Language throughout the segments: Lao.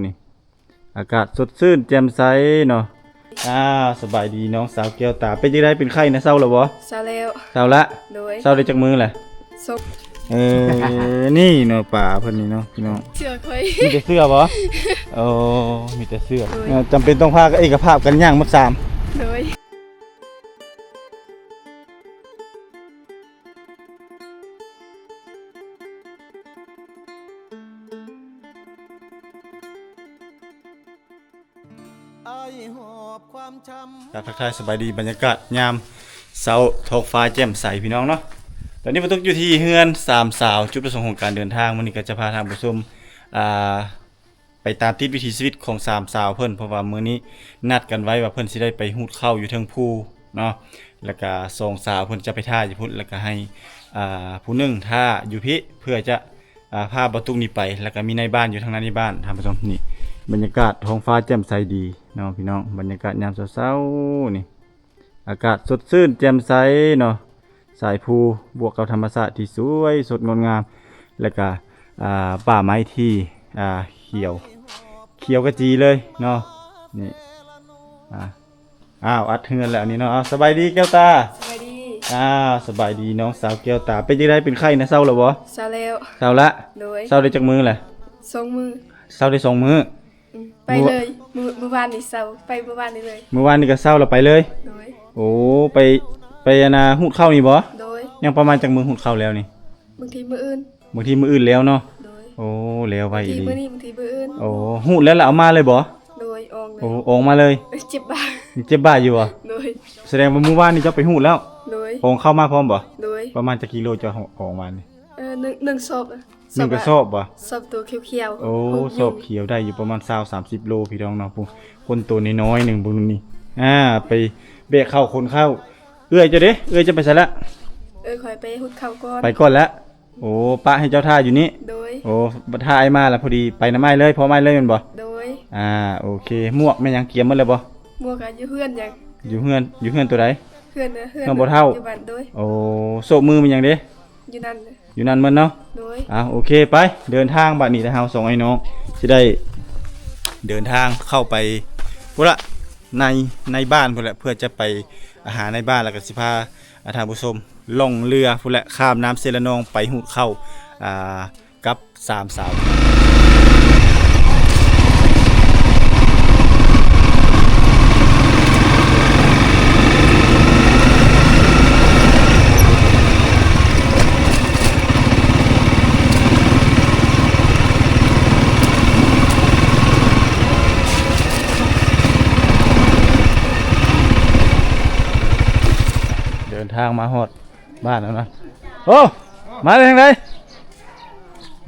ນີ້ ອາກາດສົດຊື່ນແຈ່ມໃສເນາະ. ອ້າວ ສະບາຍດີນ້ອງສາວແກ້ວຕາ ເປັນຈັ່ງໃດ ເປັນໄຂ້ນະ ເຊົາແລ້ວບໍ່? ເຊົາແລ້ວ ເຊົາລະ. ໂດຍ ເຊົາໄດ້ຈັກມື້ລະ? ສົອງ. ເອີ ນີ້ເນາະ ປາເພິ່ນນີ້ເນາະ ພີ່ນ້ອງ ເສື້ອຂ້ອຍ ມີແຕ່ເສື້ອບໍ່? ໂອ້ ມີແຕ່ເສື້ອ. ໂດຍ ເອີ ຈຳເປັນຕ້ອງພາເອກະພາບກັນຍ່າງໝົດສາມ. ໂດຍ. ກາບທັກທາຍສະບາຍດີ ບັນຍາກາດຍາມເຊົ້າ ທ້ອງຟ້າແຈ່ມໃສພີ່ນ້ອງເນາະ. ຕອນນີ້ມາຕົກຢູ່ທີ່ເຮືອນສາມສາວ ຈຸດປະສົງຂອງການເດີນທາງມື້ນີ້ກໍຈະພາທ່ານຜູ້ຊົມ ອ່າ ໄປຕາມຕິດວິຖີຊີວິດຂອງສາມສາວເພິ່ນ ເພາະວ່າມື້ນີ້ນັດກັນໄວ້ວ່າເພິ່ນຊິໄດ້ໄປຮູດເຂົ້າຢູ່ເທິງພູເນາະ ແລ້ວກະສອງສາວເພິ່ນຈະໄປຖ້າຢູ່ພຸ້ນ ແລ້ວກະໃຫ້ ອ່າ ຜູ້ໜຶ່ງຖ້າຢູ່ພີ້ ເພື່ອຈະ ອ່າ ພາບ່າວຕຸກນີ້ໄປ ແລ້ວກະມີນາຍບ້ານຢູ່ທາງນັ້ນ ນາຍບ້ານ ທ່ານຜູ້ຊົມ. ນີ້ບັນຍາກາດທ້ອງຟ້າແຈ່ມໃສດີເນາະພີ່ນ້ອງ ບັນຍາກາດຍາມເຊົ້າໆນີ້ ອາກາດສົດຊື່ນແຈ່ມໃສເນາະ ສາຍພູບວກກັບທຳມະຊາດທີ່ສວຍສົດງົດງາມ ແລ້ວກະ ອ່າ ປ່າໄມ້ທີ່ ອ່າ ຂຽວ ຂຽວຂະຈີເລີຍເນາະ. ນີ້ ອ່າ ອ້າວ ອັດເຮືອນແລ້ວອັນນີ້ເນາະ. ອ້າວ ສະບາຍດີແກ້ວຕາ. ສະບາຍດີ. ອ້າວ ສະບາຍດີນ້ອງສາວແກ້ວຕາ ເປັນຈັ່ງໃດ ເປັນໄຂ້ນະ ເຊົາແລ້ວບໍ່? ເຊົາແລ້ວ ເຊົາລະ. ໂດຍ ເຊົາໄດ້ຈັກມື້ລະ? ສອງມື້. ເຊົາໄດ້ສອງມື້. ອືມ ໄປເລີຍ ມື້ ມື້ວານນີ້ເຊົາ ໄປມື້ວານນີ້ເລີຍ. ມື້ວານນີ້ກໍເຊົາແລ້ວໄປເລີຍ. ໂດຍ ໂອ້ ໄປ ໄປອັນນ່າ ຮູດເຂົ້ານີ້ບໍ່? ໂດຍ ຍັງປະມານຈັກມື້ຮູດເຂົ້າແລ້ວນີ້? ບາງທີມື້ອື່ນ. ບາງທີມື້ອື່ນແລ້ວເນາະ. ໂດຍ ໂອ້ ແລ້ວໄວອີ່ຫຼີ. ບາງທີມື້ນີ້ ບາງທີມື້ອື່ນ. ໂອ້ ຮູດແລ້ວລະເອົາມາເລີຍບໍ່? ໂດຍ ອອງເລີຍ. ໂອ້ ອອງມາເລີຍ. ເຈັບບ່າ ເຈັບບ່າຢູ່ບໍ່? ໂດຍ ສະແດງວ່າມື້ວານນີ້ເຈົ້າໄປຮູດແລ້ວ. ໂດຍ ອອງເຂົ້າມາພ້ອມບໍ່? ໂດຍ ປະມານຈັກກິໂລເຈົ້າອອງວານນີ້? ເອີ ໜຶ່ງ ໜຶ່ງສອບ. ສອບ ໜຶ່ງກະສອບບໍ່? ສອບໂຕຂຽວໆ. ໂອ້ ໂອ້ ສອບຂຽວໄດ້ຢູ່ປະມານຊາວສາມສິບໂລພີ່ນ້ອງເນາະ. ພຸ້ນ ຄົນໂຕນ້ອຍໆໜຶ່ງເບິ່ງນີ້ ອ່າ ໄປແບກເຂົ້າຂົນເຂົ້າ. ເອື້ອຍເຈົ້າເດ ເອື້ອຍເຈົ້າໄປໃສລະ? ເອື້ອຍຂ້ອຍໄປຮຸດເຂົ້າກ່ອນ. ໄປກ່ອນລະ. ໂອ້ ປະໃຫ້ເຈົ້າຖ້າຢູ່ນີ້. ໂດຍ ໂອ້ ຖ້າອ້າຍມາລະ ພໍດີໄປນຳອ້າຍເລີຍ ພ້ອມອ້າຍເລີຍແມ່ນບໍ່? ໂດຍ ອ່າ ໂອເຄ. ໝວກແມ່ນຫຍັງກຽມໝົດແລ້ວບໍ່? ໝວກກະຢູ່ເຮືອນ. ຢູ່ເຮືອນ ຢູ່ເຮືອນໂຕໃດ? ເຮືອນ ເຮືອນນ້ອງບໍ່ເຖົ້າ ຢູ່ບ້ານ. ໂດຍ ໂອ້ ໂຊບມືແມ່ນຫຍັງເດ? ຢູ່ນັ້ນ ຢູ່ນັ້ນໝົດເນາະ. ໂດຍ ອ່າ ໂອເຄ ໄປເດີນທາງບາດນີ້ ທາງເຮົາສອງອ້າຍນ້ອງຊິໄດ້ເດີນທາງເຂົ້າໄປພຸ້ນລະ ໃນ ໃນບ້ານພຸ້ນລະ ເພື່ອຈະໄປຫາໃນບ້ານ ແລ້ວກໍຊິພາທ່ານຜູ້ຊົມລ່ອງເຮືອພຸ້ນລະ ຂ້າມນ້ຳເຊລະນອງໄປຮູດເຂົ້າ ອ່າ ກັບສາມສາວ. ເດີນທາງມາຮອດ ບ້ານແລ້ວນະ. ໂອ້ ມາໄດ້ທາງໃດ?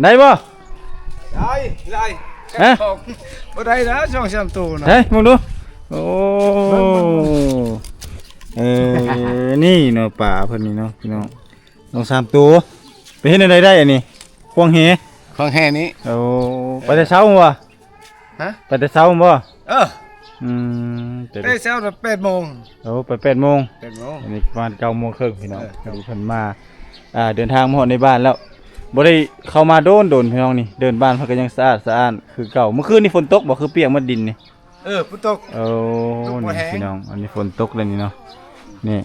ໄດ້ບໍ່? ໄດ້ ໄດ້. ຮະ? ບໍ່ໄດ້ນະ ສອງສາມໂຕນະ. ເຮີ້ຍ ເບິ່ງດູ. ໂອ້ ເບິ່ງ ເບິ່ງ ເບິ່ງ. ເອີ ນີ້ເນາະ ປາເພິ່ນນີ້ເນາະ ພີ່ນ້ອງ ສອງສາມໂຕ. ໄປເຮັດແນວໃດໄດ້ອັນນີ້? ຂວາງແຫ? ຂວາງແຫນີ້. ໂອ້ ໄປແຕ່ເຊົ້າບໍ່? ຮະ? ໄປແຕ່ເຊົ້າບໍ່? ເອີ ອືມ ແຕ່ເຊົ້າແປດໂມງ. ໂອ້ ໄປແປດໂມງ. ແປດໂມງ ອັນນີ້ປະມານເກົ້າໂມງເຄິ່ງ ພີ່ນ້ອງ. ເອີ ພໍດີເພິ່ນມາ ອ່າ ເດີນທາງມາຮອດໃນບ້ານແລ້ວ ບໍ່ໄດ້ເຂົ້າມາໂດນໆ ພີ່ນ້ອງ. ນີ້ເດີ່ນບ້ານເພິ່ນກໍຍັງສະອາດສະອ້ານຄືເກົ່າ. ເມື່ອຄືນນີ້ຝົນຕົກບໍ່? ຄືປຽກໝົດດິນນີ້. ເອີ ຝົນຕົກ. ໂອ້ ນີ້ພີ່ນ້ອງ ອັນນີ້ຝົນຕົກແລ້ວນີ້ເນາະ. ນີ້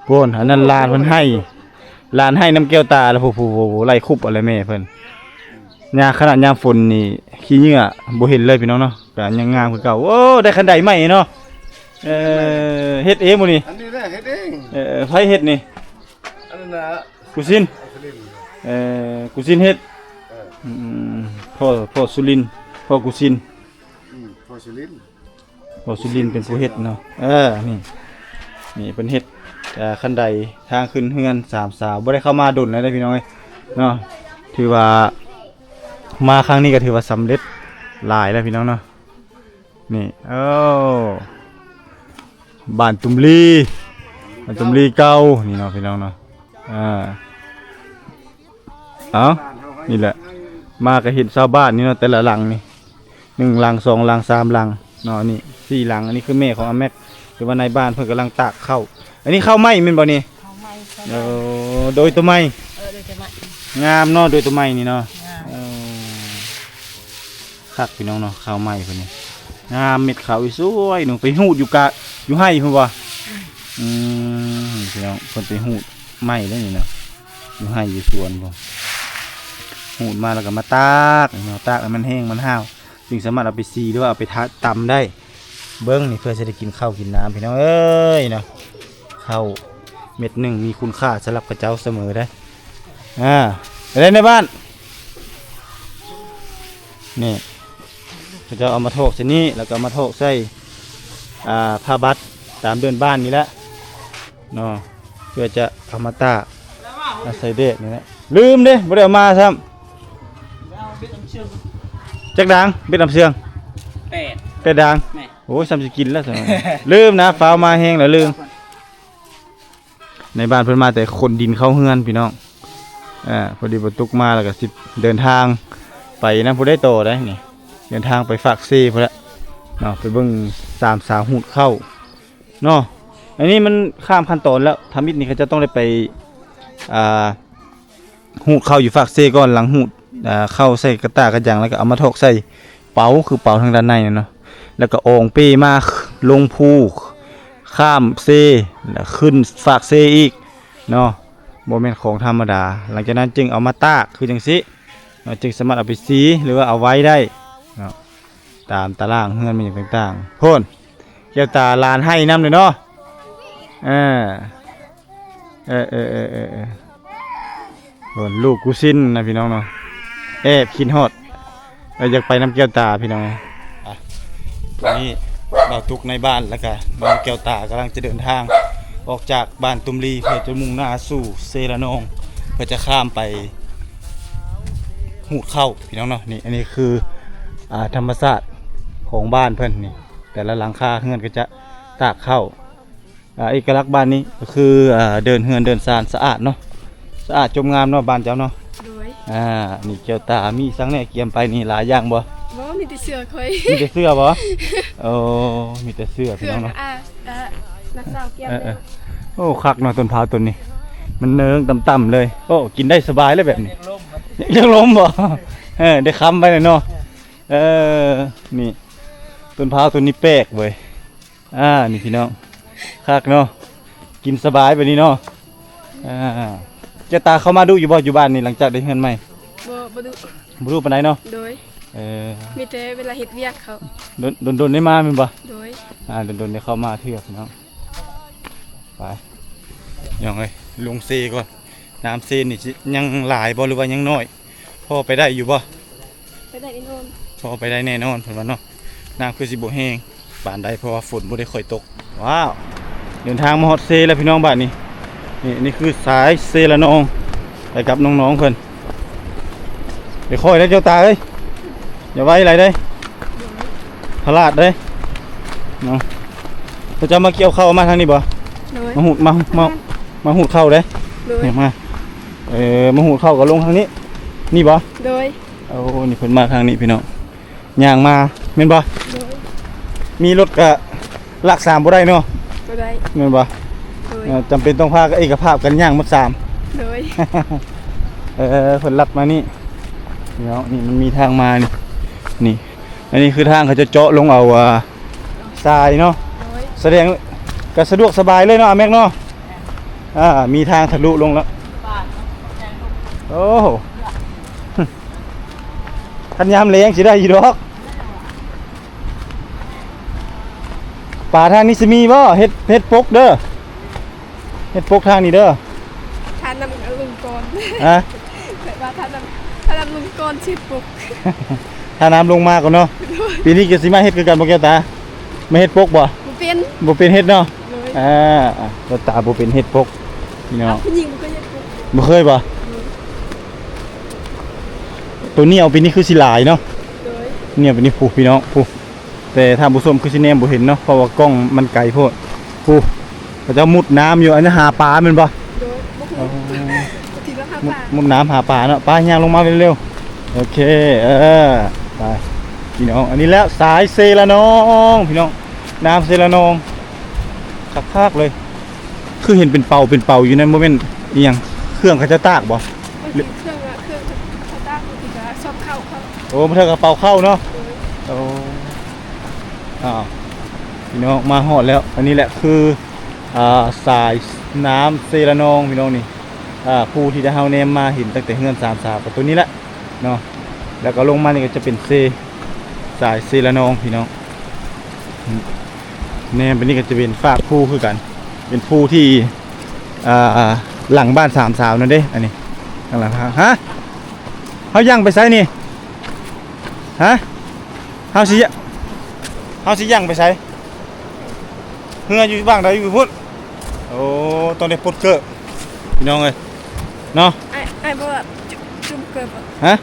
ໂອ້ນ ອັນນັ້ນຫຼານເພິ່ນໄຫ້ ຫຼານໄຫ້ນຳແກ້ວຕາລະ. ຜູ້ໆ ໄລ່ຄຸບເອົາແລ້ວແມ່ເພິ່ນ. ຍາມ ຂະໜາດຍາມຝົນນີ້ຂີ້ເຫຍື້ອບໍ່ເຫັນເລີຍ ພີ່ນ້ອງເນາະ. ກະຍັງງາມຄືເກົ່າ. ໂອ້ ໄດ້ຄັນໄດໃໝ່ເນາະ. ເອີ ເຮັດເອງບໍ່ນີ້? ອັນນີ້ແຫຼະເຮັດເອງ. ເອີ ໃຜເຮັດນີ້? ອັນນັ້ນນະ ກູຊິນ. ເອີ ກູຊິນເຮັດ. ເອີ ອືມ ພໍ່ ພໍ່ສຸລິນ ພໍ່ກູຊິນ. ອືມ ພໍ່ສຸລິນ ພໍ່ສຸລິນເປັນຜູ້ເຮັດເນາະ. ເອີ ນີ້ ນີ້ເພິ່ນເຮັດ ເອີ ຄັນໄດທາງຂຶ້ນເຮືອນສາມສາວ. ບໍ່ໄດ້ເຂົ້າມາດົນແລ້ວເດ້ ພີ່ນ້ອງເອີຍເນາະ. ຖືວ່າມາຄັ້ງນີ້ກໍຖືວ່າສຳເລັດຫຼາຍແລ້ວ ພີ່ນ້ອງເນາະ. ນີ້ ໂອ້ ບ້ານຕຸມລີ ບ້ານຕຸມລີເກົ່ານີ້ເນາະ ພີ່ນ້ອງເນາະ. ອ່າ ເອົ້າ ນີ້ແຫຼະ ມາກໍເຫັນຊາວບ້ານນີ້ເນາະ ແຕ່ລະຫຼັງນີ້ ໜຶ່ງຫຼັງ ສອງຫຼັງ ສາມຫຼັງເນາະ. ນີ້ສີ່ຫຼັງ. ອັນນີ້ຄືແມ່ຂອງອາແມັກ ຫຼືວ່ານາຍບ້ານເພິ່ນກຳລັງຕາກເຂົ້າ. ອັນນີ້ເຂົ້າໃໝ່ແມ່ນບໍ່ນີ້? ເຂົ້າໃໝ່. ໂອ້ ໂດຍຕົວໃໝ່. ເອີ ໂດຍຕົວໃໝ່. ງາມເນາະ ໂດຍຕົວໃໝ່ນີ້ເນາະ. ງາມ. ເອີ ຄັກພີ່ນ້ອງເນາະ ເຂົ້າໃໝ່ເພິ່ນນີ້ ງາມເມັດເຂົ້າອີກ ສວຍໜຶ່ງ ໄປຮູດຢູ່ກະ ຢູ່ໄຮ່ພຸ້ນບໍ່? ອືມ ພີ່ນ້ອງ ເພິ່ນໄປຮູດໃໝ່ເດ້ນີ້ເນາະ ຢູ່ໄຮ່ຢູ່ສວນພຸ້ນ ຮູດມາແລ້ວກໍມາຕາກເນາະ ຕາກໃຫ້ມັນແຫ້ງມັນຫ້າວ ຈຶ່ງສາມາດເອົາໄປສີ ຫຼືວ່າເອົາໄປທາ ຕຳໄດ້. ເບິ່ງນີ້ ເພື່ອຊິໄດ້ກິນເຂົ້າກິນນ້ຳ ພີ່ນ້ອງເອີຍເນາະ ເຂົ້າເມັດໜຶ່ງມີຄຸນຄ່າສຳລັບເຂົາເຈົ້າສະເໝີເດ້. ອ່າ ໄປເລີຍໃນບ້ານ ນີ້ ເຂົາເຈົ້າເອົາມາຖອກໃສ່ນີ້ ແລ້ວກໍເອົາມາຖອກໃສ່ ອ່າ ຜ້າບັດຕາມເດີ່ນບ້ານນີ້ແຫຼະເນາະ ເພື່ອຈະເອົາມາຕາກ ອາໄສແດດນີ້ແຫຼະ. ລືມເດ້ ບໍ່ໄດ້ເອົາມາຊ້ຳ. ຈັກດາງ ເບັດນ້ຳເຊື່ອງ? ແປດ ແປດດາງ. ແມ່ນ ໂອ້ຍ ສ່ຳຊິກິນແລ້ວຊັ້ນ ລືມນະ ຟ້າວມາແຮງແລ້ວລືມ. ໃນບ້ານເພິ່ນມາແຕ່ຂົນດິນເຂົ້າເຮືອນພີ່ນ້ອງ ອ່າ ພໍດີບໍ່ຕຸກມາແລ້ວກໍຊິເດີນທາງໄປນຳຜູ້ໃດຕໍ່ໄດ໋ນີ້ ເດີນທາງໄປຟາກເຊພຸ້ນແຫຼະເນາະ ໄປເບິ່ງສາມສາວຮູດເຂົ້າເນາະ. ອັນນີ້ມັນຂ້າມຂັ້ນຕອນແລ້ວ ທຳອິດນີ້ເຂົາເຈົ້າຕ້ອງໄດ້ໄປ ອ່າ ຮູດເຂົ້າຢູ່ຟາກເຊກ່ອນ ຫຼັງຮູດ ອ່າ ເຂົ້າໃສ່ກະຕ່າກະຫຍັງ ແລ້ວກໍເອົາມາຖອກໃສ່ເປົາ ຄືເປົາທາງດ້ານໃນນັ້ນເນາະ ແລ້ວກໍອອງເປ້ມາລົງພູ ຂ້າມເຊ ແລ້ວຂຶ້ນຟາກເຊອີກເນາະ ບໍ່ແມ່ນຂອງທຳມະດາ. ຫຼັງຈາກນັ້ນຈຶ່ງເອົາມາຕາກຄືຈັ່ງຊີ້ເນາະ ຈຶ່ງສາມາດເອົາໄປສີ ຫຼືວ່າເອົາໄວ້ໄດ້ເນາະ ຕາມຕາລ່າງເຮືອນ ແມ່ນຫຍັງຕ່າງໆ. ໂພນ ແກ້ວຕາຫຼານໄຫ້ນຳເດ້ເນາະ ເອີ ເອີ ເອີ ເອີ ເອີ ເອີ ໂດນລູກກູຊິນນະພີ່ນ້ອງເນາະ ແອບຄິດຮອດ ແລ້ວຢາກໄປນຳແກ້ວຕາພີ່ນ້ອງ. ອ່ະ ຕອນນີ້ບ່າວຕຸກໃນບ້ານ ແລ້ວກະນ້ອງແກ້ວຕາກຳລັງຈະເດີນທາງອອກຈາກບ້ານຕຸມລີ ເພື່ອຈະມຸ່ງໜ້າສູ່ເຊລະນອງ ເພື່ອຈະຂ້າມໄປຮູດເຂົ້າພີ່ນ້ອງເນາະ. ນີ້ ອັນນີ້ຄື ອ່າ ທຳມະຊາດຂອງບ້ານເພິ່ນນີ້ ແຕ່ລະຫຼັງຄາເຮືອນກໍຈະຕາກເຂົ້າ. ອ່າ ເອກະລັກບ້ານນີ້ກໍຄື ອ່າ ເດີ່ນເຮືອນເດີ່ນຊານສະອາດເນາະ ສະອາດຈົບງາມເນາະ ບ້ານເຈົ້າເນາະ. ໂດຍ ອ່າ ນີ້ແກ້ວຕາ ມີສັງແດ່ກຽມໄປນີ້ ຫຼາຍຢ່າງບໍ່? ບໍ່ ມີແຕ່ເສື້ອຂ້ອຍ ມີແຕ່ເສື້ອບໍ່? ໂອ້ ມີແຕ່ເສື້ອພີ່ນ້ອງເນາະ. ເອີ ໂອ້ ຄັກເນາະ ຕົ້ນພ້າວຕົ້ນນີ້ ມັນເນີງຕ່ຳໆເລີຍ. ໂອ້ ກິນໄດ້ສະບາຍເລີຍແບບນີ້ ເລື່ອງລົມບໍ່? ເອີ ໄດ້ຄ້ຳໄວ້ແລ້ວເນາະ. ເອີ ນີ້ ຕົ້ນພ້າວຕົ້ນນີ້ແປກເວີຍ. ອ່າ ນີ້ພີ່ນ້ອງ ຄັກເນາະ ກິນສະບາຍແບບນີ້ເນາະ. ອ່າ ເຈົ້າຕາເຂົ້າມາດຸຢູ່ບໍ່ ຢູ່ບ້ານນີ້ ຫຼັງຈາກໄດ້ເຮືອນໃໝ່? ບໍ່ ບໍ່ດຸ ບໍ່ດຸປານໃດເນາະ. ໂດຍ ເອີ ມີແຕ່ເວລາເຮັດວຽກເຂົາ ດົນໆໄດ້ມາແມ່ນບໍ່? ໂດຍ ອ່າ ດົນໆໄດ້ເຂົ້າມາເທື່ອພີ່ນ້ອງ. ໄປພີ່ນ້ອງເອີຍ ລົງເຊກ່ອນ. ນ້ຳເຊນີ້ຊິຍັງຫຼາຍບໍ່ ຫຼືວ່າຍັງນ້ອຍ? ພໍໄປໄດ້ຢູ່ບໍ່? ໄປໄດ້ແນ່ນອນ ພໍໄປໄດ້ແນ່ນອນເພິ່ນວ່າເນາະ. ນ້ຳຄືຊິບໍ່ແຮງປານໃດ ເພາະວ່າຝົນບໍ່ໄດ້ຄ່ອຍຕົກ. ວ້າວ ເດີນທາງມາຮອດເຊແລ້ວພີ່ນ້ອງ ບາດນີ້. ນີ້ ນີ້ຄືສາຍເຊລະນອງ ໄປກັບນ້ອງໆເພິ່ນ. ໄປຄ່ອຍເດີແກ້ວຕາເອີຍ ຢ່າໄວຫຼາຍເດີ ພະລາດເດີເນາະ. ເຂົາເຈົ້າມາກ່ຽວເຂົ້າມາທາງນີ້ບໍ່? ໂດຍ ມາຫູດ ມາ ມາຫູດເຂົ້າເດີ. ໂດຍ ນີ້ມາ ເອີ ມາຫູດເຂົ້າກໍລົງທາງນີ້ ນີ້ບໍ່? ໂດຍ ໂອ້ ນີ້ເພິ່ນມາທາງນີ້ພີ່ນ້ອງ ຍ່າງມາແມ່ນບໍ່? ໂດຍ ມີລົດກະລາກສາມບໍ່ໄດ້ເນາະ. ບໍ່ໄດ້ ແມ່ນບໍ່? ໂດຍ ເອີ ຈຳເປັນຕ້ອງພາເອກະພາບກັນຍ່າງໝົດສາມ. ໂດຍ ເອີ ເພິ່ນລັດມານີ້ເນາະ ນີ້ມັນມີທາງມານີ້ ນີ້ ອັນນີ້ຄືທາງເຂົາຈະເຈາະລົງເອົາ ອ່າ ຊາຍເນາະ. ໂດຍ ສະແດງກໍສະດວກສະບາຍເລີຍເນາະ ອາແມັກເນາະ. ອ່າ ມີທາງທະລຸລົງແລ້ວ. ໂອ້ ຄັນຍາມແລງຊິໄດ້ຢູ່ດອກ. ປາທາງນີ້ຊິມີບໍ່? ເຮັດ ເຮັດປົກເດີ ເຮັດປົກທາງນີ້ເດີ. ຖ້ານ້ຳລົງກ່ອນ ຮະ? ແບບວ່າຖ້ານ້ຳ ຖ້ານ້ຳລົງກ່ອນຊິປົກ ຖ້ານ້ຳລົງມາກ່ອນເນາະ. ໂດຍ ປີນີ້ກໍຊິມາເຮັດຄືກັນບໍ່ແກ້ວຕາ? ມາເຮັດປົກບໍ່? ບໍ່ເປັນ ບໍ່ເປັນເຮັດເນາະ. ໂດຍ ອ່າ ແກ້ວຕາບໍ່ເປັນເຮັດປົກພີ່ນ້ອງ. ຜູ້ຍິງບໍ່ເຄີຍເຮັດປົກ ບໍ່ເຄີຍບໍ່? ໂດຍ ໂຕໜຽວປີນີ້ຄືຊິຫຼາຍເນາະ. ໂດຍ ໜຽວປີນີ້ ຜູ້ ພີ່ນ້ອງ ຜູ້ ແຕ່ທ່ານຜູ້ຊົມຄືຊິແນມບໍ່ເຫັນເນາະ ເພາະວ່າກ້ອງມັນໄກໂພດ. ຜູ້ ເຂົາເຈົ້າມຸດນ້ຳຢູ່ ອັນນີ້ຫາປາແມ່ນບໍ່? ໂດຍ ບໍ່ຮູ້ ເອີ ທີ່ເຮົາຫາປາ ມຸດ ມຸດນ້ຳຫາປາເນາະ. ໄປ ຍ່າງລົງມາເລັວໆ. ໂອເຄ ເອີ ໄປພີ່ນ້ອງ ອັນນີ້ແຫຼະສາຍເຊລະນອງພີ່ນ້ອງ ນ້ຳເຊລະນອງ ຄັກໆເລີຍ. ຄືເຫັນເປັນເປົາເປັນເປົາຢູ່ນັ້ນ ບໍ່ແມ່ນອີ່ຫຍັງ ເຄື່ອງເຂົາເຈົ້າຕາກບໍ່? ມັນເປັນເຄື່ອງ ເຄື່ອງເຂົາຕາກ ບາງທີກໍຊອບເຂົ້າເຂົາ. ໂອ້ ບາງເທື່ອກໍເປົາເຂົ້າເນາະ. ໂດຍ ໂອ້ ອ້າວ ພີ່ນ້ອງ ມາຮອດແລ້ວ. ອັນນີ້ແຫຼະຄື ອ່າ ສາຍນ້ຳເຊລະນອງ ພີ່ນ້ອງນີ້. ອ່າ ພູທີ່ເຮົາແນມມາເຫັນຕັ້ງແຕ່ເຮືອນສາມສາວ ກໍຕົວນີ້ແຫຼະເນາະ. ແລ້ວກໍລົງມານີ້ກໍຈະເປັນເຊ ສາຍເຊລະນອງ ພີ່ນ້ອງ. ແນມໄປນີ້ກໍຈະເປັນຟາກພູຄືກັນ ເປັນພູທີ່ ອ່າ ຫຼັງບ້ານສາມສາວນັ້ນເດ້. ອັນນີ້ ທາງຫຼັງ ຮະ ເຮົາຍ່າງໄປໃສນີ້? ຮະ ເຮົາຊິ ເຮົາຊິຍ່າງໄປໃສ? ເຮືອຢູ່ບ້ານໃດ? ຢູ່ພຸ້ນ. ໂອ້ ຕ້ອງໄດ້ປົດເກີບ ພີ່ນ້ອງເອີຍເນາະ. ອ້າຍ ອ້າຍບໍ່ວ່າຈຸ ຈຸ່ມເກີບບໍ່? ຮະ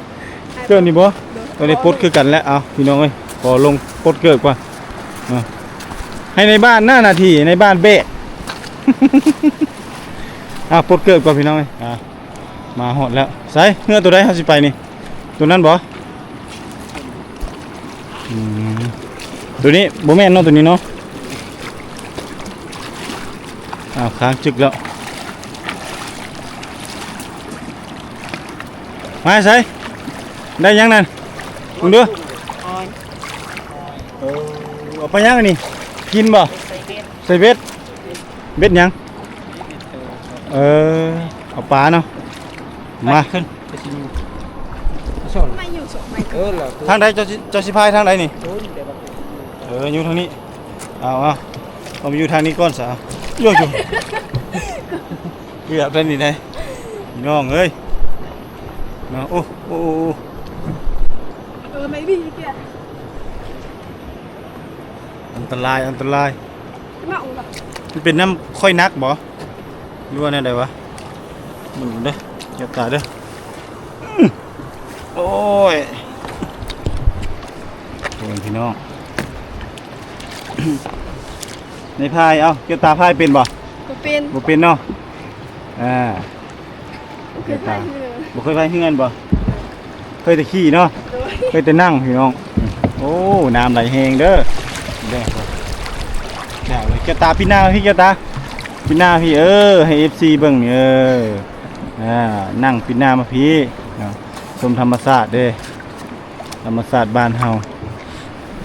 ອ້າຍ ເກີບນີ້ບໍ່? ໂດຍ ຕ້ອງໄດ້ປົດຄືກັນແຫຼະ. ເອົາ ພີ່ນ້ອງເອີຍ ຂໍລົງປົດເກີບກ່ອນເນາະ. ໃຫ້ໃນບ້ານໜ້າ ໜ້າທີ່ໃນບ້ານແບກ. ເອົາ ປົດເກີບກ່ອນ ພີ່ນ້ອງເອີຍ. ອ່າ ມາຮອດແລ້ວ. ໃສ ເຮືອຕົວໃດເຮົາຊິໄປນີ້? ຕົວນັ້ນບໍ່? ອືມ ຕົວນີ້ບໍ່ແມ່ນເນາະ ຕົວນີ້ເນາະ. ອ້າວ ຄ້າງຈຶກແລ້ວ. ມາໃສ ໄດ້ຫຍັງນັ້ນ? ເບິ່ງດູ. ເອີ ເອົາໄປຫຍັງອັນນີ້? ກິນບໍ່? ໃສ່ເບັດ ໃສ່ເບັດ. ເບັດຫຍັງ? ເອີ ເອົາປາເນາະ. ມາ ຂຶ້ນໄປຊິຢູ່ ມາສອນ ມາຢູ່ສອນໄມ້ ເອີ ລະ ທາງໃດ? ເຈົ້າຊິ ເຈົ້າຊິພາຍທາງໃດນີ້? ເອີ ຢູ່ທາງນີ້. ເອົາ ເອົາ ເອົາ ມາຢູ່ທາງນີ້ກ່ອນຊະ. ໂຍ ໂຍ ເກືອບໄດ້ນີ້ໄດ໋ ພີ່ນ້ອງເອີຍເນາະ. ໂອ້ ໂອ້ ໂອ້ ໂອ້ ເອີ ໄມ່ມີເກຍ ອັນຕະລາຍ ອັນຕະລາຍ. ມັນເປັນນ້ຳຂ້ອຍໜັກບໍ່ ຫຼືວ່າແນວໃດວະ? ເບິ່ງເດີ ຈັບຕາເດີ. ອືມ ໂອ້ຍ ໂອ້ຍ ພີ່ນ້ອງ ໃນພາຍ. ເອົ້າ ແກ້ວຕາພາຍເປັນບໍ່? ບໍ່ເປັນ ບໍ່ເປັນເນາະ. ອ່າ ບໍ່ເຄີຍພາຍເຮືອ ບໍ່ເຄີຍພາຍເຮືອບໍ່? ເຄີຍແຕ່ຂີ່ເນາະ. ໂດຍ ເຄີຍແຕ່ນັ່ງ ພີ່ນ້ອງ. ໂອ້ ນ້ຳໄຫຼແຮງເດີ ເດີ. ແກ້ວຕາ ປີນໜ້າມາພີ້ ແກ້ວຕາ ປີນໜ້າພີ້. ເອີ ໃຫ້ເອັຟຊີເບິ່ງນີ້ ເອີ ອ່າ ນັ່ງປີນໜ້າມາພີ້ເນາະ ຊົມທຳມະຊາດເດ້ ທຳມະຊາດບ້ານເຮົາ.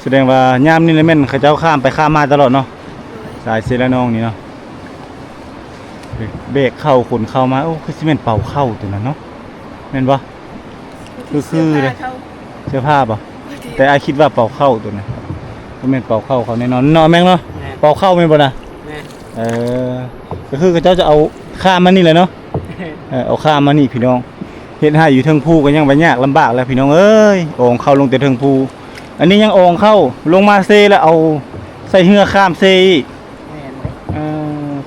ສະແດງວ່າຍາມນີ້ລະແມ່ນເຂົາເຈົ້າຂ້າມໄປຂ້າມມາຕະຫຼອດເນາະ ສາຍເຊລະນອງນີ້ເນາະ. ແບກເຂົ້າຂົນເຂົ້າມາ. ໂອ້ ຄືຊິແມ່ນເປົາເຂົ້າຕົວນັ້ນເນາະ ແມ່ນບໍ່? ຄື ຄືເດ້ ເສື້ອຜ້າບໍ່? ແຕ່ອ້າຍຄິດວ່າເປົາເຂົ້າຕົວນັ້ນ ບໍ່ແມ່ນເປົາເຂົ້າເຂົາແນ່ນອນເນາະ ແມ່ນເນາະ. ເປົາເຂົ້າແມ່ນບໍ່ນະ? ແມ່ນ. ເອີ ກໍຄືເຂົາເຈົ້າຈະເອົາຂ້າມມານີ້ແຫຼະເນາະ. ເອີ ເອົາຂ້າມມານີ້ພີ່ນ້ອງ. ເຮັດໃຫ້ຢູ່ເທິງພູກໍຍັງວ່າຍາກລຳບາກແລ້ວພີ່ນ້ອງເອີຍ ອອງເຂົ້າລົງແຕ່ເທິງພູ. ອັນນີ້ຍັງອອງເຂົ້າລົງມາເຊ ແລ້ວເອົາໃສ່ເຮືອຂ້າມເຊອີກ. ແມ່ນ. ເອີ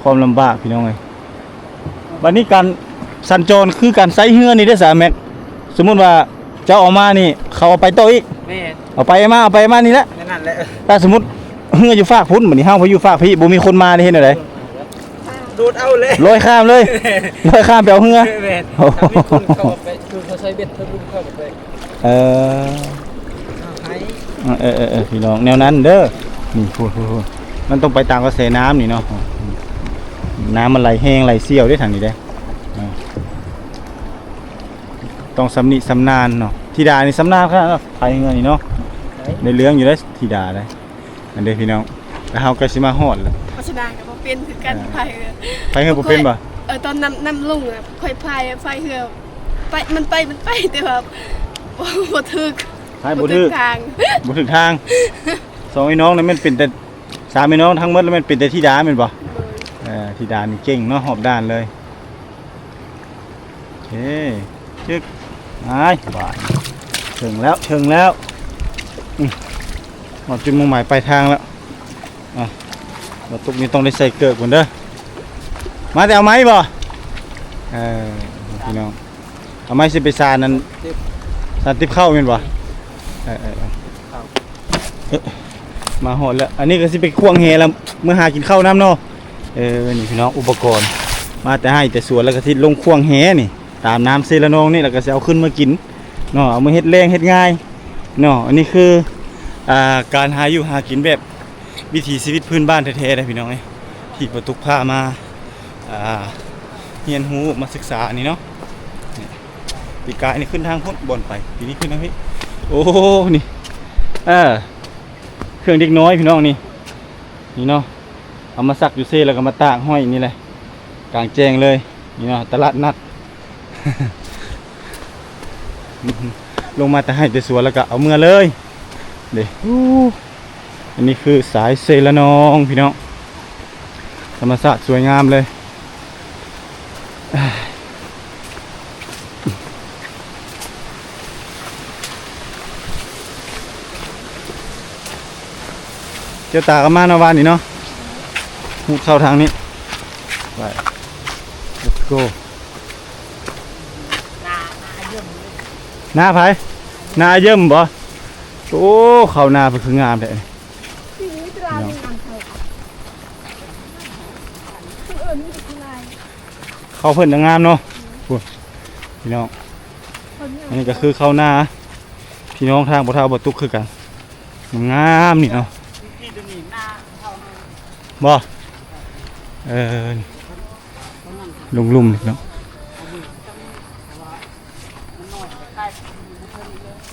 ຄວາມລຳບາກພີ່ນ້ອງເອີຍ. ບັດນີ້ການສັນຈອນຄືການໃຊ້ເຮືອນີ້ເດ້ສາແມັກ. ສົມມຸດວ່າເຈົ້າເອົາມານີ້ ເຂົາເອົາໄປຕໍ່ອີກ. ແມ່ນ. ເອົາໄປມາ ເອົາໄປມານີ້ແຫຼະ. ນັ້ນແຫຼະ. ຖ້າສົມມຸດເຮືອຢູ່ຟາກພຸ້ນ ບັດນີ້ເຮົາໄປຢູ່ຟາກພີ້ ບໍ່ມີຄົນມານີ້ເຮັດແນວໃດ? ໂດດເອົາເລີຍ ລອຍຂ້າມເລີຍ. ລອຍຂ້າມໄປເອົາເຮືອ. ແມ່ນ. ໂອ້ໂຫ ຖ້າມີຄົນເຂົ້າໄປ ຄືເຂົາໃຊ້ເບັດ ເຂົາເຂົ້າໄປ. ເອີ ເອົາໃຫ້ ເອີ ເອີ ເອີ ພີ່ນ້ອງ ແນວນັ້ນເດີ. ນີ້ ພຸ້ນໆໆ ມັນຕ້ອງໄປຕາມກະແສນ້ຳນີ້ເນາະ. ນ້ຳມັນໄຫຼແຮງໄຫຼສ່ຽວເດ້ທາງນີ້ເດ້. ຕ້ອງຊຳນິຊຳນານເນາະ. ທິດານີ້ຊຳນານຂະໜາດເນາະ ພາຍເຮືອນີ້ເນາະ. ໄດ້ເລື່ອງຢູ່ເດ້ທິດາເດ້. ອັນເດ້ພີ່ນ້ອງ ແລ້ວເຮົາກໍຊິມາຮອດແລ້ວ. ເພາະສະນັ້ນກໍບໍ່ເປັນຄືກັນ ອ່າ ພາຍເຮືອ. ພາຍເຮືອບໍ່ເປັນບໍ່? ເອີ ຕອນນ້ຳ ນ້ຳລົງນະ ຂ້ອຍພາຍ ພາຍເຮືອໄປ ມັນໄປ ມັນໄປ ແຕ່ວ່າ ບໍ່ ບໍ່ຖືກ ພາຍບໍ່ຖືກ ບໍ່ຖືກທາງ ບໍ່ຖືກທາງ. ສອງພີ່ນ້ອງນີ້ແມ່ນເປັນແຕ່ ສາມພີ່ນ້ອງທັງໝົດແລ້ວແມ່ນເປັນແຕ່ທິດາແມ່ນບໍ່? ໂດຍ. ເອີ ທິດານີ້ເກັ່ງເນາະ ຮອບດ້ານເລີຍ. ໂອເຄ ຈຶກ ໄປ ບາດ ເຖິງແລ້ວ ເຖິງແລ້ວ. ອືມ ຮອດຈຸດມຸ່ງໝາຍປາຍທາງແລ້ວ. ອ່ະ ບໍ່ຕຸກນີ້ຕ້ອງໄດ້ໃສ່ເກີບພຸ້ນເດີ. ມາແຕ່ເອົາໄມ້ບໍ່? ເອີ ພີ່ນ້ອງ ເອົາໄມ້ຊິໄປສານນັ້ນ ສານຕິບເຂົ້າແມ່ນບໍ່? ເອີ ເອີ ເອີ ເອີ ມາຮອດແລ້ວ. ອັນນີ້ກໍຊິໄປຂວ້າງແຫແລ້ວ ເມືອຫາກິນເຂົ້ານຳເນາະ. ເອີ ນີ້ພີ່ນ້ອງ ອຸປະກອນ ມາແຕ່ໄຮ່ແຕ່ສວນ ແລ້ວກໍຊິລົງຂວ້າງແຫນີ້ ຕາມນ້ຳເຊລະນອງນີ້ ແລ້ວກໍຊິເອົາຂຶ້ນມາກິນເນາະ ເອົາມາເຮັດແລງເຮັດງ່າຍເນາະ. ອັນນີ້ຄື ອ່າ ການຫາຢູ່ຫາກິນແບບວິຖີຊີວິດພື້ນບ້ານແທ້ໆເດ້ພີ່ນ້ອງເອີຍ ທີ່ປາຕຸກພາມາ ອ່າ ຮຽນຮູ້ມາສຶກສານີ້ເນາະ. ນີ້ ປີກາຍນີ້ຂຶ້ນທາງພຸ້ນ ບ່ອນໄປ ປີນີ້ຂຶ້ນທາງພີ້. ໂອ້ ນີ້ ເອີ ເຄື່ອງເດັກນ້ອຍພີ່ນ້ອງນີ້ ນີ້ເນາະ ເອົາມາຊັກຢູ່ເຊ ແລ້ວກໍມາຕາກຫ້ອຍນີ້ແຫຼະ ກາງແຈ້ງເລີຍ ນີ້ເນາະ ຕະຫຼາດນັດ ລົງມາແຕ່ໄຮ່ແຕ່ສວນ ແລ້ວກໍເອົາເມືອເລີຍເດ້. ໂອ້ ອັນນີ້ຄືສາຍເຊລະນອງພີ່ນ້ອງ ທຳມະຊາດສວຍງາມເລີຍ. ແກ້ວຕາກໍມາເນາະ ວານນີ້ເນາະ ຮູດເຂົ້າທາງນີ້ ໄປ let's go. ນາ ນາໃຜ? ນາເຢີ້ມບໍ່? ໂອ້ ເຂົ້ານາເພິ່ນຄືງາມແທ້. ເຂົ້າເພິ່ນນະງາມເນາະ ພຸ້ນ ພີ່ນ້ອງ ອັນນີ້ກໍຄືເຂົ້ານາ ພີ່ນ້ອງທາງພໍ່ເຖົ້າບໍ່ຕຸກຄືກັນ ງາມນີ້ເນາະ ບໍ່ ເອີ ລຸ່ມໆ ເນາະ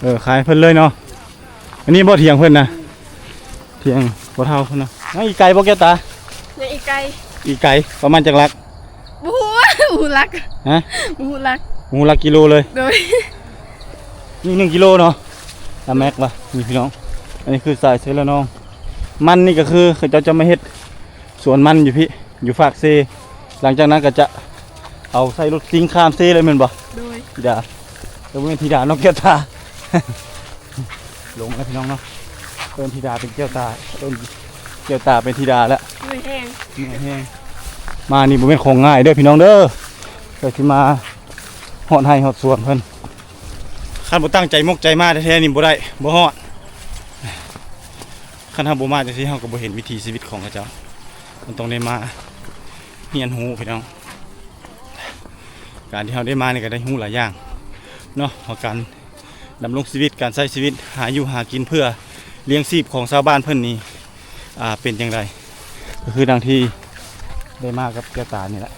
ເອີ ຂາຍເພິ່ນເລີຍເນາະ. ອັນນີ້ບໍ່ຖຽງເພິ່ນນະ ຖຽງພໍ່ເຖົ້າເພິ່ນນະ. ຍັງອີກໄກບໍ່ແກ້ວຕາ? ຍັງອີກໄກ. ອີກໄກປະມານຈັກຫຼັກ? ບໍ່ຮູ້ ບໍ່ຮູ້ຫຼັກ. ຮະ? ບໍ່ຮູ້ຫຼັກ. ບໍ່ຮູ້ຫຼັກກິໂລເລີຍ? ໂດຍ. ນີ້ໜຶ່ງກິໂລເນາະ ອາແມັກວ່າ ນີ້ພີ່ນ້ອງ ອັນນີ້ຄືສາຍເຊລະນອງ. ມັນນີ້ກໍຄືເຂົາເຈົ້າຈະມາເຮັດ ສວນມັນຢູ່ພີ້ ຢູ່ຟາກເຊ ຫຼັງຈາກນັ້ນກໍຈະເອົາໃສ່ລົດຊິງຂ້າມເຊເລີຍແມ່ນບໍ່? ໂດຍ. ທິດາ ເອີ ບໍ່ແມ່ນທິດາ ນ້ອງແກ້ວຕາ ຫຼົງແລ້ວພີ່ນ້ອງເນາະ ເອີ້ນທິດາເປັນແກ້ວຕາ ເອີ້ນແກ້ວຕາເປັນທິດາແລ້ວ ເມື່ອຍແຮງ ເມື່ອຍແຮງ. ມານີ້ບໍ່ແມ່ນຂອງງ່າຍເດີພີ່ນ້ອງເດີ ເພື່ອຊິມາຮອດໄຮ່ຮອດສວນເພິ່ນ ຄັນບໍ່ຕັ້ງໃຈມົກໃຈມາແທ້ໆນີ້ບໍ່ໄດ້ ບໍ່ຮອດ. ຄັນເຮົາບໍ່ມາຈັ່ງຊີ້ ເຮົາກໍບໍ່ເຫັນວິຖີຊີວິດຂອງເຂົາເຈົ້າ ມັນຕ້ອງໄດ້ມາຮຽນຮູ້ພີ່ນ້ອງ. ການທີ່ເຮົາໄດ້ມານີ້ກໍໄດ້ຮູ້ຫຼາຍຢ່າງເນາະ ວ່າການດຳລົງຊີວິດ ການໃຊ້ຊີວິດ ຫາຢູ່ຫາກິນເພື່ອລ້ຽງຊີບຂອງຊາວບ້ານເພິ່ນນີ້ ອ່າ ເປັນຈັ່ງໃດ ກໍຄືດັ່ງທີ່ໄດ້ມາກັບແກ້ວຕານີ້ແຫຼະ.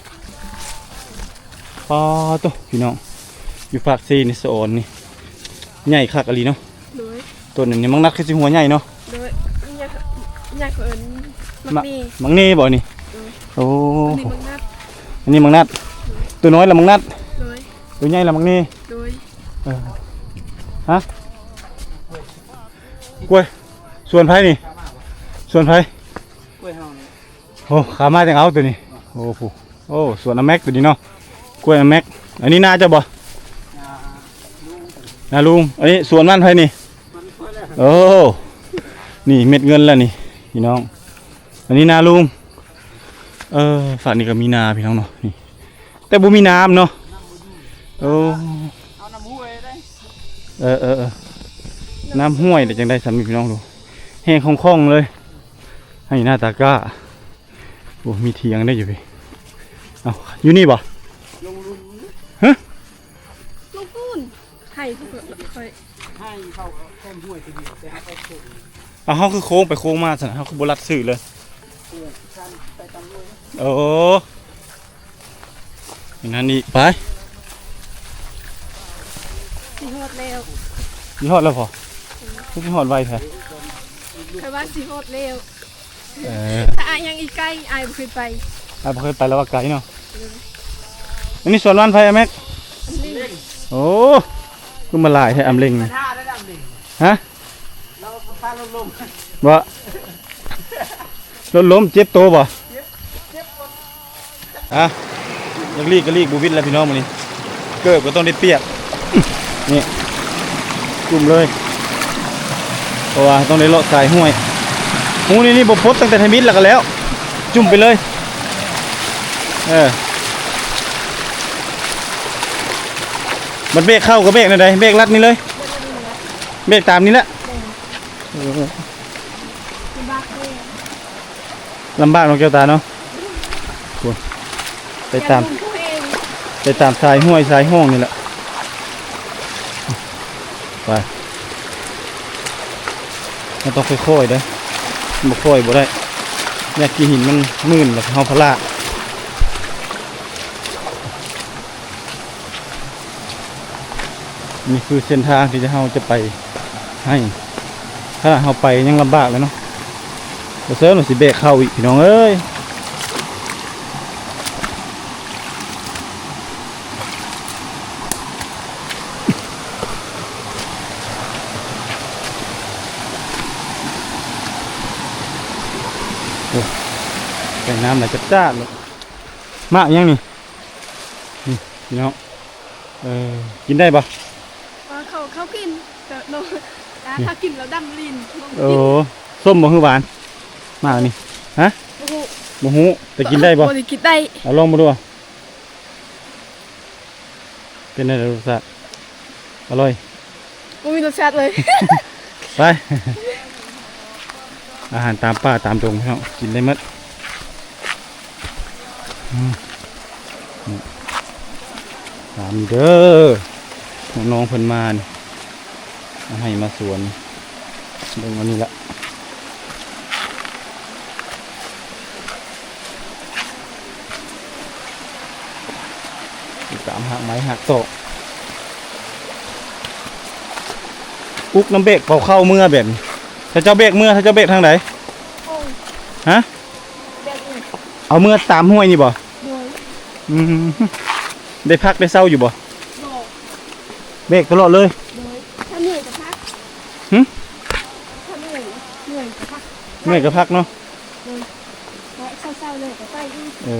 ປາໂຕ ພີ່ນ້ອງ ຢູ່ຟາກເຊນີ້ ສະອອນນີ້ ໃຫຍ່ຄັກອີ່ຫຼີເນາະ. ໂດຍ. ຕົ້ນນີ້ໝາກນັດຄືຊິຫົວໃຫຍ່ເນາະ. ໂດຍ. ຫຍັງ ຫຍັງເຂົາເອີ້ນ ໝາກ ໝາກເນ ໝາກເນບໍ່ນີ້? ໂດຍ. ໂອ້ ອັນນີ້ໝາກນັດ ອັນນີ້ໝາກນັດ. ໂດຍ. ຕົວນ້ອຍລະໝາກນັດ. ໂດຍ. ຕົວໃຫຍ່ລະໝາກເນ. ໂດຍ. ເອີ ຮະ ກ້ວຍ ສວນໃຜນີ້? ສວນໃຜ? ກ້ວຍເຮົານີ້. ໂອ້ ຂາມາຈັ່ງເອົາຕົວນີ້. ໂອ້ ໂອ້ ສວນອາແມັກຕົວນີ້ເນາະ ກ້ວຍອາແມັກ. ອັນນີ້ນາເຈົ້າບໍ່? ນາລຸງ. ອັນນີ້ສວນມັນໃຜນີ້? ມັນຂ້ອຍແຫຼະ. ໂອ້ ນີ້ເມັດເງິນແລ້ວນີ້ພີ່ນ້ອງ ອັນນີ້ນາລຸງ. ເອີ ຟາກນີ້ກໍມີນາພີ່ນ້ອງເນາະ ນີ້ ແຕ່ບໍ່ມີນ້ຳເນາະ. ໂອ້ ເອົານ້ຳຫ້ວຍໄດ້. ເອີ ເອີ ເອີ ນ້ຳຫ້ວຍໄດ້ຈັ່ງໃດຊັ້ນພີ່ນ້ອງ ດູ ແຫ້ງຄ່ອງໆເລີຍ ໃຫ້ໜ້າຕາກ້າ. ໂອ້ ມີຖຽງໄດ້ຢູ່ພີ້. ເອົ້າ ຢູ່ນີ້ບໍ່? ລົງລຸ່ມ. ຮະ? ລົງພຸ້ນ ໃຫ້ຜູ້ຂ້ອຍ ໃຫ້ເຂົາແຄມຫ້ວຍທີດຽວ ແຕ່ເຮົາໄປໂຄ້ງ. ເອົາ ເຮົາຄືໂຄ້ງໄປໂຄ້ງມາຊັ້ນນະ ເຮົາຄືບໍ່ລັດຊື່ເລີຍ? ເອີ ຊັ້ນໄປຕາມຫ້ວຍ. ໂອ້ ນັ້ນອີກ ໄປ. ຊິຮອດແລ້ວ. ຊິຮອດແລ້ວບໍ່? ຄືຊິຮອດໄວແທ້? ຂ້ອຍວ່າຊິຮອດແລ້ວ. ເອີ ຖ້າອ້າຍຍັງອີກໄກ ອ້າຍບໍ່ເຄີຍໄປ. ອ້າຍບໍ່ເຄີຍໄປ ລາວວ່າໄກເນາະ. ເອີ ອັນນີ້ສວນມັນໃຜ ອາແມັກ? ອຳເລັງ. ໂອ້ ຄືມາຫຼາຍແທ້ ອຳເລັງ. ຮະ? ບໍ່ ລົດລົ້ມເຈັບໂຕບໍ່? ອ່ະ ຢາກຫຼີກກໍຫຼີກບໍ່ຫວິດແລ້ວພີ່ນ້ອງມື້ນີ້ ເກີບກໍຕ້ອງໄດ້ປຽກ ນີ້ ຈຸ່ມເລີຍ ເພາະວ່າຕ້ອງໄດ້ເລາະສາຍຫ້ວຍ. ຮູນີ້ນີ້ບໍ່ປົດ ຕັ້ງແຕ່ທຳອິດແລ້ວກໍແລ້ວ ຈຸ່ມໄປເລີຍ. ເອີ ບັດເບກເຂົ້າກໍເບກແນວໃດ? ເບກລັດນີ້ເລີຍ ເບກຕາມນີ້ແຫຼະ. ເອີ ລຳບາກເນາະແກ້ວຕາເນາະ ໂອ້ຍ ໄປຕາມ ໄປຕາມສາຍຫ້ວຍສາຍຮ່ອງນີ້ແຫຼະ ໄປ ມັນຕ້ອງຄ່ອຍໆເດ້ ບໍ່ຄ່ອຍບໍ່ໄດ້ ຍາດຂີ້ຫີນມັນມື່ນ ແລ້ວເຮົາພະລາດ. ນີ້ຄືເສັ້ນທາງທີ່ເຮົາຈະໄປໃຫ້ ຂະໜາດເຮົາໄປຍັງລຳບາກເລີຍເນາະ ບໍ່ເຊີນວ່າຊິແບກເຂົ້າອີກ ພີ່ນ້ອງເອີຍ. ໂອ້ ໃສ່ນ້ຳຫຼາຍຈັດຈ້ານເລີຍ. ໝາກຫຍັງນີ້? ນີ້ ພີ່ນ້ອງ ເອີ ກິນໄດ້ບໍ່? ເອີ ເຂົາ ເຂົາກິນ ແຕ່ນ້ອງ ຖ້າ ນີ້ ຖ້າກິນແລ້ວດຳລີ້ນ ນ້ອງບໍ່ ໂອ້ ກິນ. ສົ້ມບໍ່ ຫຼືຫວານ? ໝາກນີ້ ຮະ? ບໍ່ຮູ້ ບໍ່ຮູ້ ແຕ່ກິນໄດ້ບໍ່? ບໍ່ໄດ້ກິນໄດ້. ເອົາລອງເບິ່ງດູ ເປັນແນວໃດລົດຊາດ? ອະລ່ອຍ. ບໍ່ມີລົດຊາດເລີຍ. ໄປ ອາຫານຕາມປ່າຕາມດົງ ພີ່ນ້ອງ ກິນໄດ້ໝົດ. ອືມ ນີ້ ຕາມນີ້ເດີ ນ້ອງໆເພິ່ນມານີ້ ມາໄຮ່ມາສວນ ເບິ່ງອັນນີ້ລະ. ຕາມຮາກໄມ້ຮາກຕອກ ອຸກນ້ຳແບກເປົ່າເຂົ້າເມືອແບບນີ້. ຖ້າເຈົ້າແບກເມືອ ຖ້າເຈົ້າແບກທາງໃດ? ໂອ້ຍ ຮະ? ແບກນີ້ ເອົາເມືອຕາມຫ້ວຍນີ້ບໍ່? ໂດຍ. ອືມ ໄດ້ພັກໄດ້ເຊົາຢູ່ບໍ່? ບໍ່. ແບກຕະຫຼອດເລີຍ? ໂດຍ. ຖ້າເມື່ອຍກໍພັກ. ຫື? ຖ້າເມື່ອຍ ເມື່ອຍກໍພັກ. ເມື່ອຍກໍພັກເນາະ. ໂດຍ. ເຊົາໆແລ້ວກໍໄປອີກ. ເອີ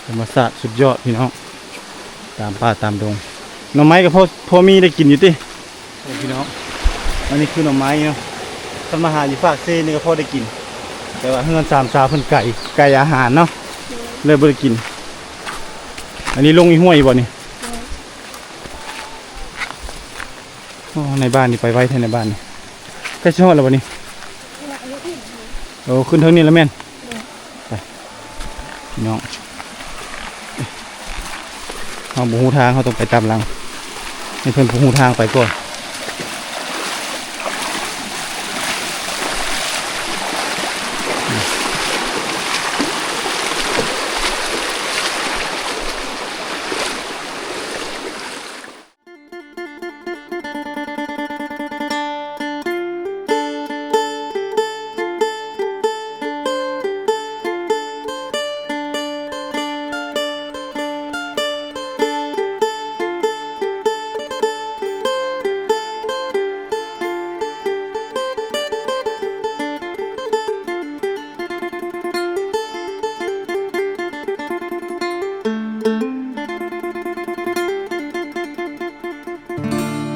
ທຳມະຊາດສຸດຍອດພີ່ນ້ອງ ຕາມປ່າຕາມດົງ. ໜໍ່ໄມ້ກໍພໍ ພໍມີໄດ້ກິນຢູ່ຕິ? ໂອ້ ພີ່ນ້ອງ ອັນນີ້ຄືໜໍ່ໄມ້ເນາະ ຄັນມາຫາຢູ່ປາກເຊນີ້ກໍພໍໄດ້ກິນ ແຕ່ວ່າເຮືອນສາມຊາວເພິ່ນໄກ ໄກອາຫານເນາະ ເລີຍບໍ່ໄດ້ກິນ. ອັນນີ້ລົງອີຫ້ວຍບໍ່ນີ້? ໂອ້ ໃນບ້ານນີ້ໄປໄວແທ້ ໃນບ້ານນີ້. ໃກ້ຊິຮອດແລ້ວບໍ່ນີ້? ໂອ້ ຂຶ້ນເທິງນີ້ລະແມ່ນ. ໄປ ພີ່ນ້ອງ ເຮົາບໍ່ຮູ້ທາງ ເຮົາຕ້ອງໄປຕາມຫຼັງ ໃຫ້ເພິ່ນຜູ້ຮູ້ທາງໄປກ່ອນ.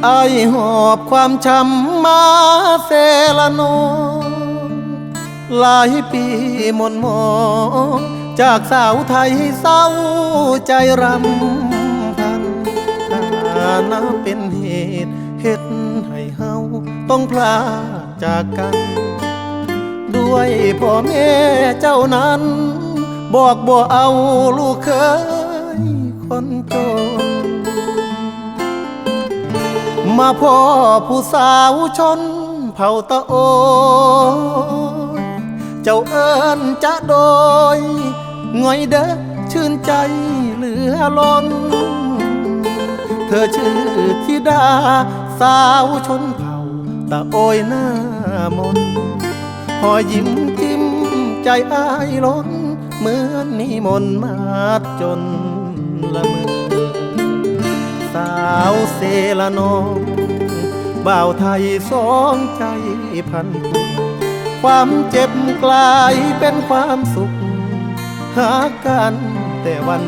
ອ້າຍຫອບຄວາມຊ້ຳມາເຊລະນອງ ຫຼາຍປີໝ່ນໝອງ ຈາກສາວໄທເສົ້າໃຈຣຳພັນ ຖານະເປັນເຫດເຮັດໃຫ້ເຮົາຕ້ອງພລາກ ຈາກກັນ ດ້ວຍພໍ່ແມ່ເຈົ້ານັ້ນ ບອກບໍ່ເອົາລູກເຂີຍຄົນຈົນ ມາພໍ້ຜູ້ສາວຊົນເຜົ່າຕະໂອຍ ເຈົ້າເອີ້ນຈະໂດຍ ງ່ອຍເດີ ຊື່ນໃຈເຫຼືອລົ້ນ ເທີຊື່ທິດາສາວຊົນເຜົ່າຕະໂອຍໜ້າມົນ ຮອຍຍິ້ມຈິ້ມໃຈອ້າຍລົ້ນ ເໝືອນນິມົນມາດຈົນລະເມີ ສາວເຊລະນອງ ບ່າວໄທສອງໃຈພັນຜູກ ຄວາມເຈັບກາຍເປັນຄວາມສຸກ ຮັກກັນແຕ່ວັນ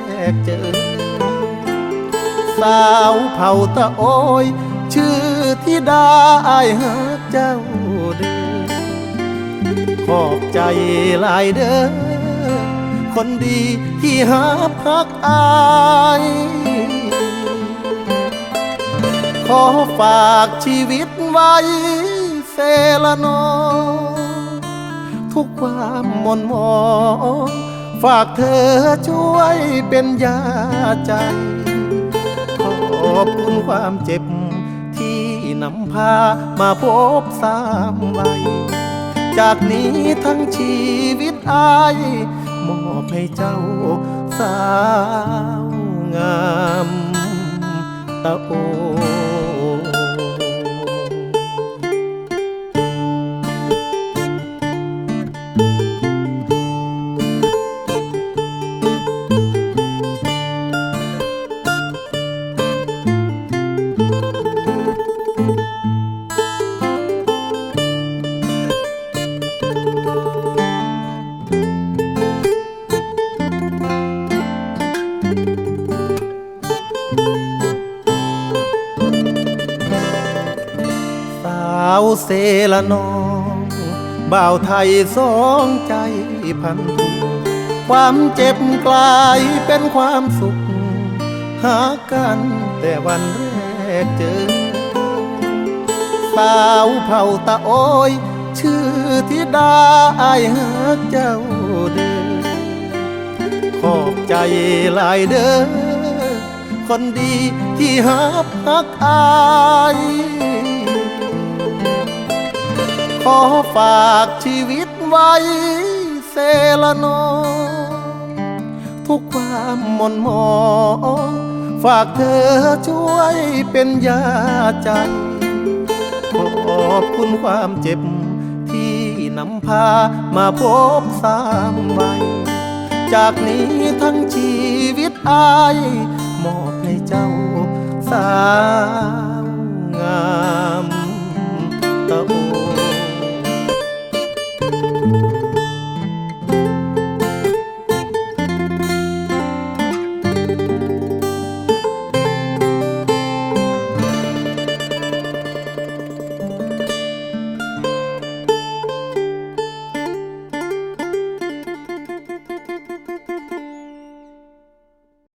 ແລກເຈີ ສາວເຜົ່າຕະໂອຍ ຊື່ທິດາ ອ້າຍຮັກເຈົ້າເດີ ຂອບໃຈຫຼາຍເດີ ຄົນດີທີ່ຮັບຮັກອ້າຍ ຂໍຝາກຊີວິດໄວ້ ເຊລະນອງ ທຸກຄວາມໝ່ນໝອງ ຝາກເທີຊ່ວຍເປັນຢາໃຈ ຂອບຄຸນຄວາມເຈັບທີ່ນຳພາມາພົບຊ້ຳໄວ ຈາກນີ້ທັງຊີວິດອ້າຍ ມອບໃຫ້ເຈົ້າສາວ ງາມຕາໂອ. ສາວເຊລະນອງ ບ່າວໄທສອງໃຈພັນທຸກ ຄວາມເຈັບກລາຍເປັນຄວາມສຸກ ຫາກັນແຕ່ວັນແລກເຈີ. ສາວເຜົ່າຕາໂອຍ ຊື່ທິດາ ອ້າຍຮັກເຈົ້າເດີ ຂອບໃຈຫຼາຍເດີ ຄົນດີທີ່ຮັບຮັກອ້າຍ ຂໍຝາກຊີວິດໄວ້ເຊລະນອງ ທຸກຄວາມໝົ່ນໝອງ ຝາກເທີຊ່ວຍເປັນຢາໃຈ ຂອບຄຸນຄວາມເຈັບທີ່ນຳພາມາພົບຊ້ຳໄວ້ ຈາກນີ້ທັງຊີວິດ ອ້າຍມອບໃຫ້ເຈົ້າສາວງາມຕາໂອ.